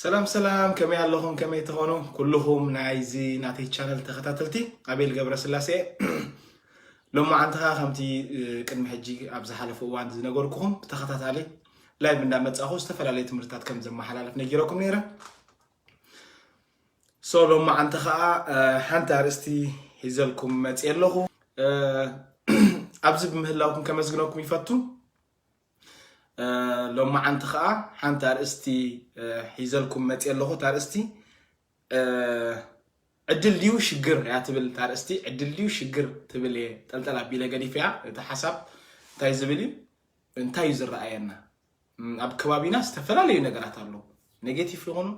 ሰላም ሰላም፣ ከመይ ኣለኹም? ከመይ ትኾኑ? ኩልኹም ናይዚ ናተይ ቻነል ተኸታተልቲ፣ ኣቤል ገብረስላሴ። ሎማዓንቲ ኸዓ ከምቲ ቅድሚ ሕጂ ኣብ ዝሓለፈ እዋን ዝነገርኩኹም፣ ብተኸታታሊ ላይቭ እንዳመጻኹ ዝተፈላለዩ ትምህርትታት ከም ዘመሓላልፍ ነጊረኩም ነይረ። ሶ ሎማዓንቲ ኸዓ ሓንቲ ኣርእስቲ ሒዘልኩም መፅየ ኣለኹ። ኣብዚ ብምህላውኩም ከመስግነኩም ይፈቱ። ሎማዓንቲ ኸዓ ሓንቲ ኣርእስቲ ሒዘልኩም መፅየ ኣለኹ። እታ ኣርእስቲ ዕድል ድዩ ሽግር እያ ትብል። እታ ኣርእስቲ ዕድል ድዩ ሽግር ትብል እየ ጠልጠል ኣቢለ ገዲፈያ። እቲ ሓሳብ እንታይ ዝብል እዩ? እንታይ እዩ ዝረኣየና? ኣብ ከባቢና ዝተፈላለዩ ነገራት ኣለዉ። ኔጌቲቭ ይኹኑ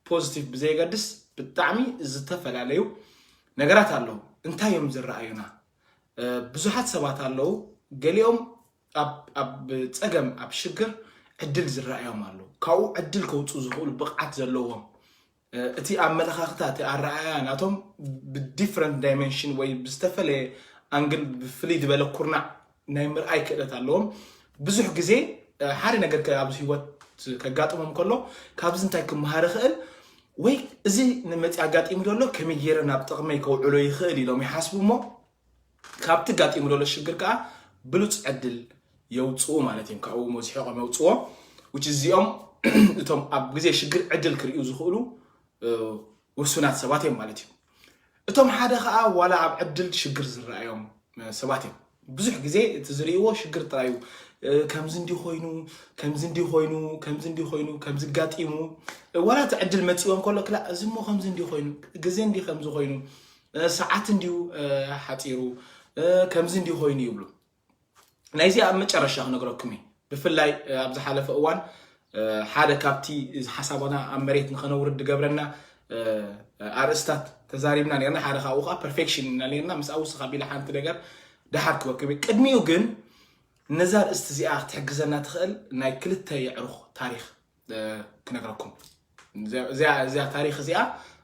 ፖዚቲቭ ብዘየገድስ ብጣዕሚ ዝተፈላለዩ ነገራት ኣለዉ። እንታይ እዮም ዝረኣዩና? ብዙሓት ሰባት ኣለዉ። ገሊኦም ኣብ ጸገም፣ ኣብ ሽግር ዕድል ዝረኣዮም ኣለዉ። ካብኡ ዕድል ከውፅኡ ዝኽእሉ ብቕዓት ዘለዎም፣ እቲ ኣመለኻኽታ፣ እቲ ኣረኣእያ ናቶም ብዲፍረንት ዳይመንሽን ወይ ብዝተፈለየ ኣንግል፣ ብፍልይ ዝበለ ኩርናዕ ናይ ምርኣይ ክእለት ኣለዎም። ብዙሕ ግዜ ሓደ ነገር ኣብዚ ህይወት ከጋጥሞም ከሎ፣ ካብዚ እንታይ ክመሃር ይኽእል ወይ እዚ ንመፂ ኣጋጢሙ ዘሎ ከመይ ገይረ ናብ ጥቕመይ ከውዕሎ ይኽእል ኢሎም ይሓስቡ እሞ፣ ካብቲ ጋጢሙ ዘሎ ሽግር ከዓ ብሉፅ ዕድል የውፅኡ ማለት እዮም። ካብኡ መዝሒቖም የውፅዎ። እዚኦም እቶም ኣብ ግዜ ሽግር ዕድል ክርእዩ ዝኽእሉ ውሱናት ሰባት እዮም ማለት እዩ። እቶም ሓደ ከዓ ዋላ ኣብ ዕድል ሽግር ዝረኣዮም ሰባት እዮም። ብዙሕ ግዜ እቲ ዝርእይዎ ሽግር ጥራይ እዩ። ከምዚ እንዲ ኮይኑ፣ ከምዚ እንዲ ኮይኑ፣ ከምዚ እንዲ ኮይኑ፣ ከምዚ ጋጢሙ፣ ዋላ እቲ ዕድል መፂዎም ከሎ ክላ እዚ እሞ ከምዚ እንዲ ኮይኑ፣ ግዜ እንዲ ከምዚ ኮይኑ፣ ሰዓት እንዲዩ ሓፂሩ፣ ከምዚ እንዲ ኮይኑ ይብሉ። ናይዚ ኣብ መጨረሻ ክነግረኩም እየ። ብፍላይ ኣብ ዝሓለፈ እዋን ሓደ ካብቲ ሓሳባና ኣብ መሬት ንኸነውርድ ዝገብረና ኣርእስታት ተዛሪብና ነርና። ሓደ ካብኡ ከዓ ፐርፌክሽን ኢና ነርና። ምስ ኣውስኽ ኣቢለ ሓንቲ ነገር ደሓር ክበክብ እየ። ቅድሚኡ ግን ነዛ ኣርእስቲ እዚኣ ክትሕግዘና ትኽእል ናይ ክልተ የዕሩኽ ታሪኽ ክነግረኩም። እዚኣ ታሪኽ እዚኣ፣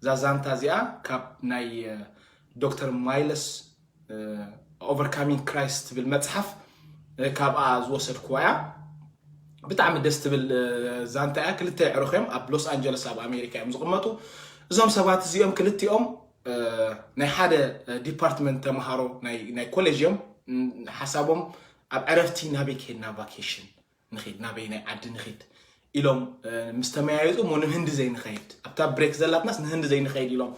እዛ ዛንታ እዚኣ ካብ ናይ ዶክተር ማይለስ ኦቨርካሚንግ ክራይስት ትብል መፅሓፍ ካብኣ ዝወሰድኩዋ እያ። ብጣዕሚ ደስ ትብል ዛንታ እያ። ክልተ የዕሩኽ እዮም ኣብ ሎስ ኣንጀለስ ኣብ ኣሜሪካ እዮም ዝቕመጡ። እዞም ሰባት እዚኦም ክልቲኦም ናይ ሓደ ዲፓርትመንት ተምሃሮ ናይ ኮሌጅ እዮም። ሓሳቦም ኣብ ዕረፍቲ ናበይ ከይድና ቫኬሽን ንኺድ ናበይ ናይ ዓዲ ንኺድ ኢሎም ምስ ተመያየጡ እሞ ንህንዲ ዘይንኸይድ ኣብታ ብሬክ ዘላትናስ ንህንዲ ዘይንኸይድ ኢሎም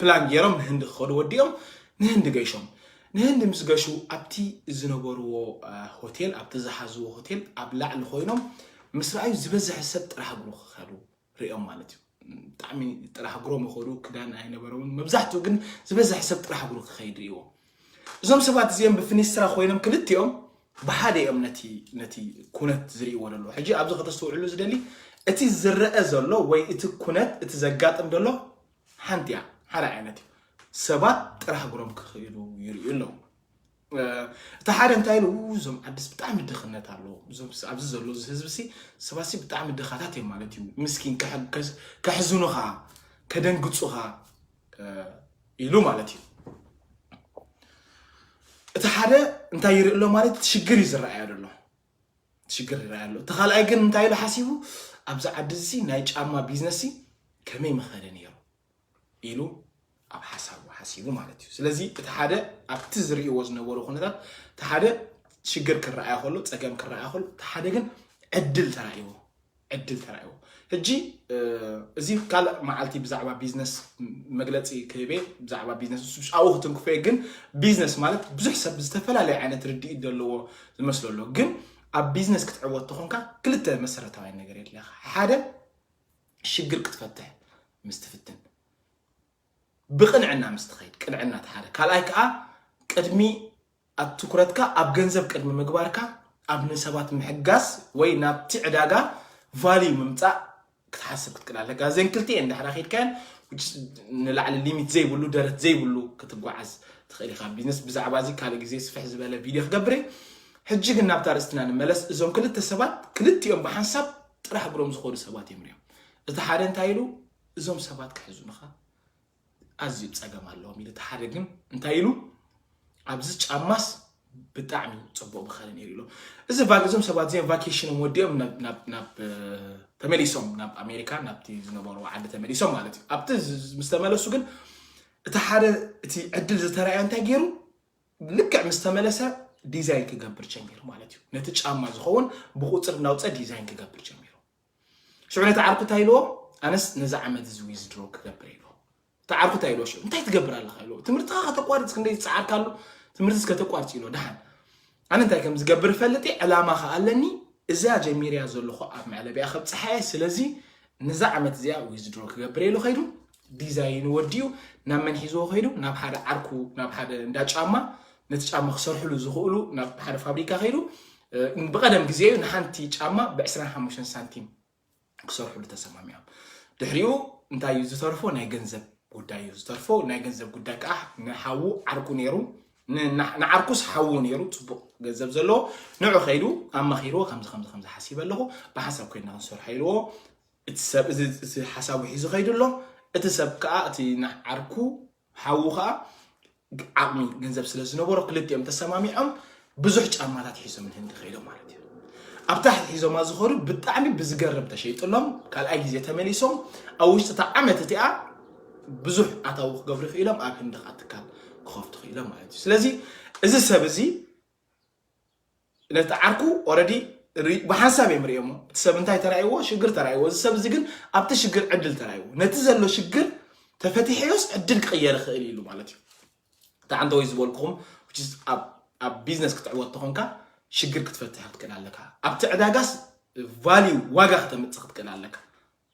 ፕላን ገይሮም ንህንዲ ክኸዱ ወዲኦም ንህንዲ ገይሾም። ንህንዲ ምስ ገሹ ኣብቲ ዝነበርዎ ሆቴል ኣብቲ ዝሓዝዎ ሆቴል ኣብ ላዕሊ ኮይኖም ምስ ረኣዩ ዝበዝሐ ሰብ ጥራሕ እግሩ ክኸዱ ሪኦም ማለት እዩ። ብጣዕሚ ጥራሕ እግሮም ይኸዱ፣ ክዳን ኣይነበረውን። መብዛሕትኡ ግን ዝበዝሐ ሰብ ጥራሕ እግሩ ክኸይድ ሪእዎ። እዞም ሰባት እዚኦም ብፍኒስትራ ኮይኖም ክልቲኦም ብሓደ እዮም ነቲ ነቲ ኩነት ዝርእይዎ ዘለዉ። ሕጂ ኣብዚ ከተስተውዕሉ ዝደሊ እቲ ዝረአ ዘሎ ወይ እቲ ኩነት እቲ ዘጋጥም ዘሎ ሓንቲ እያ፣ ሓደ ዓይነት እዩ። ሰባት ጥራሕ እግሮም ክኸይዱ ይርእዩ ኣለዉ። እቲ ሓደ እንታይ ኢሉ፣ እዞም ዓድስ ብጣዕሚ ድኽነት ኣለዎ፣ ኣብዚ ዘሎ ህዝቢ ሲ ሰባት ሲ ብጣዕሚ ድኻታት እዮም ማለት እዩ፣ ምስኪን ከሕዝኑኻ ከደንግፁኻ ኢሉ ማለት እዩ። እቲ ሓደ እንታይ ይርኢ ኣሎ ማለት ሽግር እዩ ዝረኣዮ ዘሎ፣ ሽግር ይረኣዮ ኣሎ። እቲ ካልኣይ ግን እንታይ ኢሉ ሓሲቡ፣ ኣብዚ ዓዲ እዚ ናይ ጫማ ቢዝነስ ከመይ መኸደ ነይሩ ኢሉ ኣብ ሓሳቡ ሓሲቡ ማለት እዩ። ስለዚ እቲ ሓደ ኣብቲ ዝርእይዎ ዝነበሩ ኩነታት እቲ ሓደ ሽግር ክረኣያ ከሎ፣ ፀገም ክረኣያ ከሎ፣ እቲ ሓደ ግን ዕድል ተራእይዎ፣ ዕድል ተራእይዎ። ሕጂ እዚ ካልእ መዓልቲ ብዛዕባ ቢዝነስ መግለፂ ክህበ፣ ብዛዕባ ቢዝነስ ኣብኡ ክትንክፈ። ግን ቢዝነስ ማለት ብዙሕ ሰብ ዝተፈላለየ ዓይነት ርድኢት ዘለዎ ዝመስሎ ኣሎ። ግን ኣብ ቢዝነስ ክትዕወት ተኾንካ ክልተ መሰረታውያን ነገር የድልያኻ። ሓደ ሽግር ክትፈትሕ ምስ ትፍትን ብቕንዕና ምስ ትኸይድ፣ ቅንዕና እቲ ሓደ። ካልኣይ ከዓ ቅድሚ ኣብ ትኩረትካ ኣብ ገንዘብ ቅድሚ ምግባርካ ኣብ ንሰባት ምሕጋዝ ወይ ናብቲ ዕዳጋ ቫልዩ ምምፃእ ክትሓስብ ክትክእል ኣለካ። እዘን ክልቲኤን እንድሕራ ከይድካየን ንላዕሊ ሊሚት ዘይብሉ ደረት ዘይብሉ ክትጓዓዝ ትኽእል ኢኻ። ቢዝነስ ብዛዕባ እዚ ካልእ ግዜ ስፍሕ ዝበለ ቪድዮ ክገብር እየ። ሕጂ ግን ናብታ ርእስትና ንመለስ። እዞም ክልተ ሰባት ክልቲኦም ብሓንሳብ ጥራሕ እግሮም ዝኾዱ ሰባት እዮም ሪኦም። እቲ ሓደ እንታይ ኢሉ እዞም ሰባት ክሕዙንኻ ኣዝዩ ጸገም ኣለዎም ኢሉ። እቲ ሓደ ግን እንታይ ኢሉ ኣብዚ ጫማስ ብጣዕሚ ጽቡቕ ምኸነ ነይሩ ኢሉ። እዚ ቫ- እዞም ሰባት እዚኦም ቫኬሽኖም ወዲኦም ናብ ናብ ናብ እ፣ ተመሊሶም ናብ ኣሜሪካ ናብቲ ዝነበሩ ዓዲ ተመሊሶም ማለት እዩ። ኣብቲ ዝ- ምስ ተመለሱ ግን እቲ ሓደ እቲ ዕድል ዝተረኣዮ እንታይ ገይሩ? ልክዕ ምስ ተመለሰ ዲዛይን ክገብር ጀሚሩ ማለት እዩ። ነቲ ጫማ ዝኸውን ብቁፅሪ እናውፀ ዲዛይን ክገብር ጀሚሩ። ሽዑ ነቲ ዓርኩ እንታይ ኢልዎ? ኣነስ ነዚ ዓመት እዚ ዊዝድሮ ክገብር ኢልዎ። እቲ ዓርኩ እንታይ ኢልዎ? ሽዑ እንታይ ትገብር ኣለኻ ኢልዎ። ትምህርትኻ ከተቋርፅ ክንደይ ዝፀዓርካሉ ትምህርትስ ከተቋርፅ ኢልዎ። ደሓን ኣነ እንታይ ከም ዝገብር እፈልጥ እየ፣ ዕላማ ኸዓ ኣለኒ። እዛ ጀሚርያ ዘለኹ ኣብ መዕለቢያ ከብፅሓ እየ። ስለዚ ነዛ ዓመት እዚኣ ዊዝድሮ ክገብር ኢሉ ኸይዱ ዲዛይን ወዲኡ ናብ መን ሒዝዎ ኸይዱ? ናብ ሓደ ዓርኩ፣ ናብ ሓደ እንዳ ጫማ፣ ነቲ ጫማ ክሰርሕሉ ዝኽእሉ ናብ ሓደ ፋብሪካ ኸይዱ። እ፣ ብቐደም ግዜ እዩ ንሓንቲ ጫማ ብ25 ሳንቲም ክሰርሕሉ ተሰማሚዖም። ድሕሪኡ እንታይ እዩ ዝተርፎ? ናይ ገንዘብ ጉዳይ እዩ ዝተርፎ። ናይ ገንዘብ ጉዳይ ከዓ ንሓዉ ዓርኩ ነይሩ፣ ን- ንዓ- ንዓርኩስ ሓዉ ነይሩ፣ ፅቡቕ ገንዘብ ዘለዎ። ንዑ ኸይዱ ኣማኺርዎ፣ ከምዚ ከምዚ ከምዚ ሓሲበ ኣለኹ፣ ብሓንሳብ ኮይንና ክንሰርሖ ኢልዎ። እቲ ሰብ እዚ እዚ ሓሳቡ ሒዙ ኸይዱ ኣሎ። እቲ ሰብ ከዓ እቲ ንዓርኩ ሓዉ ከዓ ዓቕሚ ገንዘብ ስለ ዝነበሮ ክልቲኦም ተሰማሚዖም ብዙሕ ጫማታት ሒዞም ንህንዲ ከይዶም ማለት እዩ። ኣብ ታሕቲ ሒዞማ ዝኸዱ ብጣዕሚ ብዝገርም ተሸይጥሎም ካልኣይ ግዜ ተመሊሶም ኣብ ውሽጢ እታ ዓመት እቲኣ ብዙሕ ኣታዊ ክገብሩ ክኢሎም ኣብ ህንዲ ከዓ ትካል ክኸፍቱ ክኢሎም ማለት እዩ። ስለዚ እዚ ሰብ እዚ ነቲ ዓርኩ ኦረዲ ብሓንሳብ እዮም ርእዮሞ። እቲ ሰብ እንታይ ተራእይዎ? ሽግር ተራእይዎ። እዚ ሰብ እዚ ግን ኣብቲ ሽግር ዕድል ተራእይዎ። ነቲ ዘሎ ሽግር ተፈቲሐዮስ ዕድል ክቕየር ይኽእል ኢሉ ማለት እዩ። ተዓንተወይ ዝበልኩኹም which is ኣብ ኣብ ቢዝነስ ክትዕወት ተኾንካ ሽግር ክትፈትሕ ክትክእል ኣለካ። ኣብቲ ዕዳጋስ ቫልዩ ዋጋ ከተምፅእ ክትክእል ኣለካ።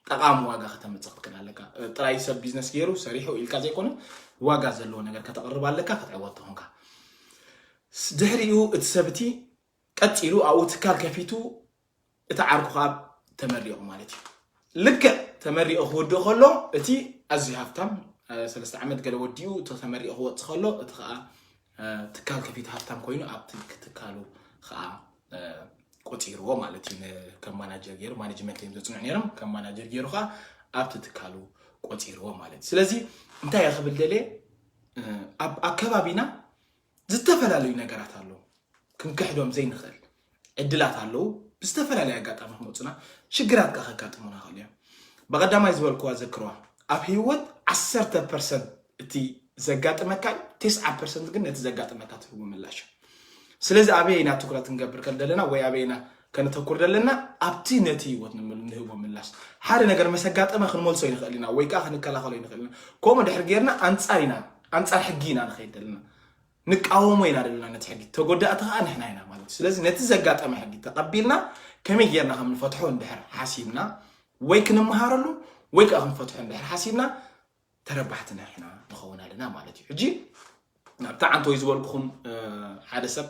ጠቓሚ ዋጋ ከተምፅእ ክትክእል ኣለካ። ጥራይ ሰብ ቢዝነስ ገይሩ ሰሪሑ ኢልካ ዘይኮነ ዋጋ ዘለዎ ነገር ከተቕርብ ኣለካ ክትዕወት ተኾንካ። ድሕሪኡ እቲ ሰብ እቲ ቀፂሉ ኣብኡ ትካል ከፊቱ እቲ ዓርኩ ከዓ ተመሪቑ ማለት እዩ። ልክዕ ተመሪቑ ክውድእ ከሎ እቲ ኣዝዩ ሃፍታም ሰለስተ ዓመት ገለ ወዲኡ ተመሪቑ ክወፅእ ከሎ እቲ ከዓ ትካል ከፊቱ ሃፍታም ኮይኑ ኣብቲ ትካሉ ከዓ ቆፂርዎ ማለት እዩ። ከም ማናጀር ገይሩ ማኔጅመንት እዮም ዘፅንዑ ነይሮም። ከም ማናጀር ገይሩ ከዓ ኣብቲ ትካሉ ቆፂርዎ ማለት እዩ። ስለዚ እንታይ እየ ክብል ደልየ ኣብ ኣከባቢና ዝተፈላለዩ ነገራት ኣለዉ። ክንክሕዶም ዘይንኽእል ዕድላት ኣለዉ። ብዝተፈላለየ ኣጋጣሚ ክመፁና ሽግራት ከዓ ከጋጥሙና ይኽእሉ እዮም። ብቐዳማይ ዝበልክዋ ዘክርዋ ኣብ ህይወት ዓሰርተ ፐርሰንት እቲ ዘጋጥመካ እዩ፣ ተስዓ ፐርሰንት ግን ነቲ ዘጋጥመካ ትህቡ ምላሽ እዩ። ስለዚ ኣበየና ትኩረት ክንገብር ከም ዘለና ወይ ኣበየና ከነተኩር ዘለና ኣብቲ ነቲ ህይወት ንህቦ ምላሽ። ሓደ ነገር መሰጋጠመ ክንመልሶ ይንኽእል ኢና ወይ ከዓ ክንከላኸሎ ይንኽእል ኢና። ከምኡ ድሕር ጌርና ኣንፃር ኢና ኣንፃር ሕጊ ኢና ንኸይድ ዘለና። ንቃወሞ ኢና ዘለና ነቲ ሕጊ ተጎዳእቲ ከዓ ንሕና ኢና ማለት እዩ። ስለዚ ነቲ ዘጋጠመ ሕጊ ተቐቢልና ከመይ ጌርና ከም ንፈትሖ እንድሕር ሓሲብና ወይ ክንመሃረሉ ወይ ከዓ ክንፈትሖ እንድሕር ሓሲብና ተረባሕቲ ንሕና ንኸውን ኣለና ማለት እዩ። ሕጂ ናብቲ ዓንተወይ ዝበልኩኹም ሓደ ሰብ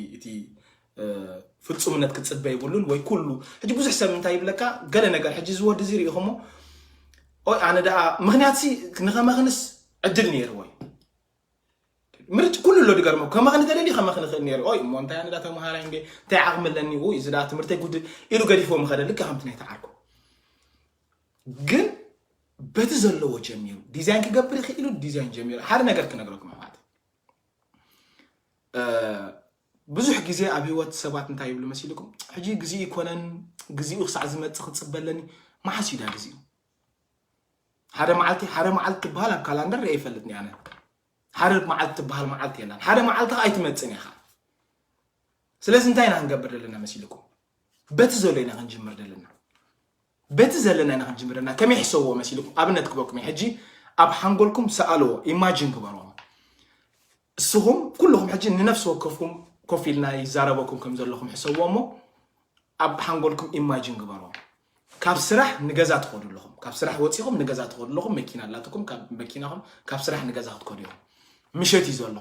እቲ ፍፁምነት ክፅበ ይብሉን ወይ ኩሉ ሕጂ ብዙሕ ሰብ እንታይ ይብለካ ገለ ነገር ሕጂ ዝወዲ እዚ ርኢኹሞ ኦይ ኣነ ደኣ ምክንያት ሲ ንኸመኽንስ ዕድል ነይርዎ እዩ ምርጭ ኩሉ ኣሎ ድገርሞ ከመኽኒ ተደሊ ከመኽኒ ክእል ነይሩ ኦይ እሞ እንታይ ኣነ ዳ ተምሃራይ እንደ እንታይ ዓቕሚ ኣለኒ ኡይ እዚ ዳ ትምህርተይ ጉድ ኢሉ ገዲፎ ምኸደ ልካ ከምቲ ናይ ተዓርኩ ግን በቲ ዘለዎ ጀሚሩ ዲዛይን ክገብር ይኽእል ኢሉ ዲዛይን ጀሚሩ ሓደ ነገር ክነግረኩም ኣሕዋት ብዙሕ ግዜ ኣብ ህይወት ሰባት እንታይ ይብሉ መሲልኩም ሕጂ ግዜኡ ይኮነን ግዜኡ ክሳዕ ዝመፅእ ክፅበለኒ መሓስ እዩ ዳ ግዜኡ ሓደ መዓልቲ ሓደ መዓልቲ ትበሃል ኣብ ካላንደር ርአ ይፈልጥኒ ኣነ ሓደ መዓልቲ ትበሃል መዓልቲ የላን ሓደ መዓልቲ ከዓ ኣይትመፅን ኢኻ ስለዚ እንታይ ኢና ክንገብር ዘለና መሲልኩም በቲ ዘሎ ኢና ክንጅምር ዘለና በቲ ዘለና ኢና ክንጅምር ዘለና ከመይ ሕሰብዎ መሲልኩም ኣብነት ክበኩም ሕጂ ኣብ ሓንጎልኩም ሰኣልዎ ኢማጂን ግበርዎ እስኹም ኩልኹም ሕጂ ንነፍሲ ወከፍኩም ኮፍ ኢልና ይዛረበኩም ከም ዘለኹም ሕሰብዎ እሞ ኣብ ሓንጎልኩም ኢማጂን ግበርዎ ካብ ስራሕ ንገዛ ትኸዱ ኣለኹም ካብ ስራሕ ወፂኹም ንገዛ ትኸዱ ኣለኹም መኪና ኣላትኩም ካብ መኪናኹም ካብ ስራሕ ንገዛ ክትከዱ ኢኹም ምሸት እዩ ዘሎ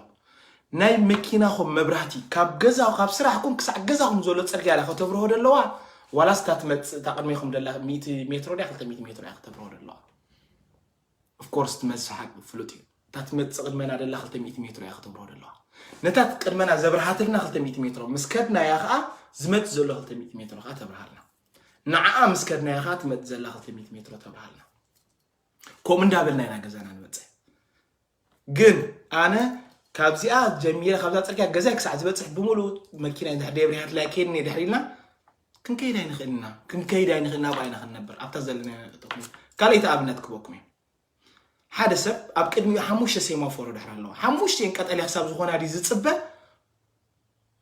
ናይ መኪናኹም መብራህቲ ካብ ገዛ ካብ ስራሕኩም ክሳዕ ገዛኹም ዘሎ ፅርግያ ዳ ከተብርሆ ደለዋ ዋላስ እታ ትመፅእ እታ ቅድሜኹም ደላ ሚእቲ ሜትሮ ድያ ክልተ ሚእቲ ሜትሮ እያ ከተብርሆ ደለዋ ኦፍኮርስ እቲ መልሲ ሓቂ ፍሉጥ እዩ እታ ትመፅእ ቅድመና ደላ ክልተ ሚእቲ ሜትሮ እያ ከተብርሆ ደለዋ ነታ ቅድመና ዘብርሃትልና ክልተ ሚእቲ ሜትሮ ምስ ከድናያ ከዓ ዝመፅእ ዘሎ ክልተ ሚእቲ ሜትሮ ከዓ ተብርሃልና ንዓኣ ምስ ከድናያ ከዓ ትመፅእ ዘላ ክልተ ሚእቲ ሜትሮ ተብርሃልና ከምኡ እንዳበልና ኢና ገዛና ንመፅእ ግን ኣነ ካብዚኣ ጀሚረ ካብዛ ፅርግያ ገዛይ ክሳዕ ዝበፅሕ ብምሉእ መኪና ድሕር ደብሪሃት ላይ ከይድኒ ድሕር ኢልና ክንከይድ ኣይንኽእልና ክንከይድ ኣይንኽእልና ብኣይና ክንነብር ኣብታ ዘለና። ካልኣይቲ ኣብነት ክበኩም እዩ። ሓደ ሰብ ኣብ ቅድሚኡ ሓሙሽተ ሴማፎሮ ድሕር ኣለዎ። ሓሙሽተን ቀጠልያ ክሳብ ዝኾና ድዩ ዝፅበ?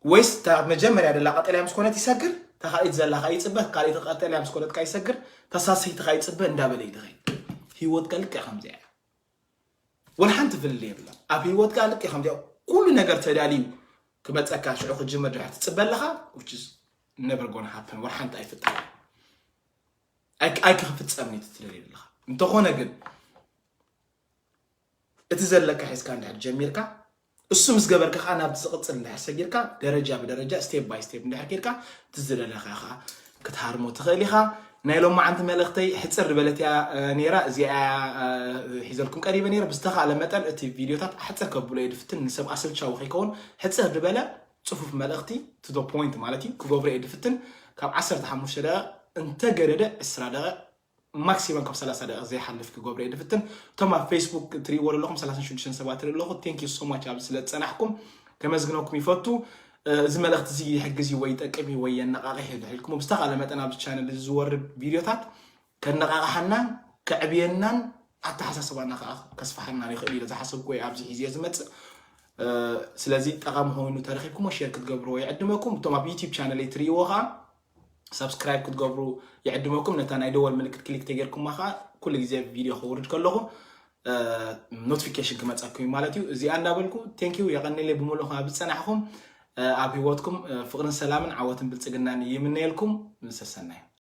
ወይስ እታ መጀመርያ ደላ ቀጠልያ ምስ ኮነት ይሰግር፣ እታ ካልኣይቲ ዘላ ከዓ ይፅበ፣ ካልኣይቲ ቀጠልያ ምስ ኮነት ከዓ ይሰግር፣ እታ ሳሰይቲ ከዓ ይፅበ እንዳበለ እዩ ዝኸይድ። ህይወት ከ ልክዕ ከምዚኣ እያ። ወላ ሓንቲ ፍልልይ የብላ። ኣብ ህይወት ከ ልክዕ ከምዚኣ ኩሉ ነገር ተዳልዩ ክመፀካ ሽዑ ክጅምር ድሕር ትፅበ ኣለኻ which is never gonna happen። ወላ ሓንቲ ኣይፍጠር ኣይክፍፀምን እዩ ትደሊ ኣለኻ። እንተኾነ ግን እቲ ዘለካ ሒዝካ እንድሕር ጀሚርካ እሱ ምስ ገበርካ ከዓ ናብቲ ዝቕፅል እንድሕር ሰጊርካ ደረጃ ብደረጃ step by step እንድሕር ኬድካ እቲ ዝደለካ ከዓ ክትሃርሞ ትኽእል ኢኻ። ናይ ሎማዓንቲ መልእኽተይ ሕፅር ዝበለት እያ ነይራ። እዚኣ ሒዘልኩም ቀሪበ ነይረ። ብዝተኻእለ መጠን እቲ ቪዲዮታት ሓፅር ከብሎ እየ ድፍትን ንሰብ ኣሰልቻዊ ከይከውን ሕፅር ዝበለ ፅፉፍ መልእኽቲ to the point ማለት እዩ ክገብሮ እየ ድፍትን። ካብ ዓሰርተ ሓሙሽተ ደቂቕ እንተገደደ ዕስራ ደቂቕ ማክሲመም ካብ ሰላሳ ደቂቕ ዘይሓልፍ ክገብሮ እየ ድፍትን። እቶም ኣብ ፌስቡክ ትሪእዎ ዘለኹም ሰላሳ ሽዱሽተ ሰባት ትርኢ ኣለኹ። Thank you so much ኣብዚ ስለ ዝፀናሕኩም ከመስግነኩም ይፈቱ። እዚ መልእኽቲ እዚ ይሕግዝ እዩ ወይ ይጠቅም እዩ ወይ የነቃቕሕ እዩ ድሕር ኢልኩም ብዝተኻእለ መጠን ኣብዚ ቻነል እዚ ዝወርድ ቪዲዮታት ከነቃቕሓናን ከዕብየናን ኣተሓሳስባና ከዓ ከስፍሓና ይኽእል እዩ ዝሓሰብኩ ወይ ኣብዚ ሒዝዮ ዝመፅእ። ስለዚ ጠቓሚ ኮይኑ ተረኺብኩሞ ሼር ክትገብርዎ ይዕድመኩም። እቶም ኣብ ዩቲብ ቻነለይ ትርእይዎ ከዓ ሳብስክራይብ ክትገብሩ ይዕድመኩም። ነታ ናይ ደወል ምልክት ክሊክ ተጌርኩማ ከዓ ኩሉ ግዜ ቪድዮ ከውርድ ከለኹ ኖቲፊኬሽን ክመፀኩም እዩ ማለት እዩ። እዚኣ እንዳበልኩ ቴንኪዩ የቐኒለይ ብምሉእ ካብ ዝፀናሕኹም ኣብ ህይወትኩም ፍቕርን ሰላምን ዓወትን ብልፅግናን ይምነየልኩም። ምሰሰናይ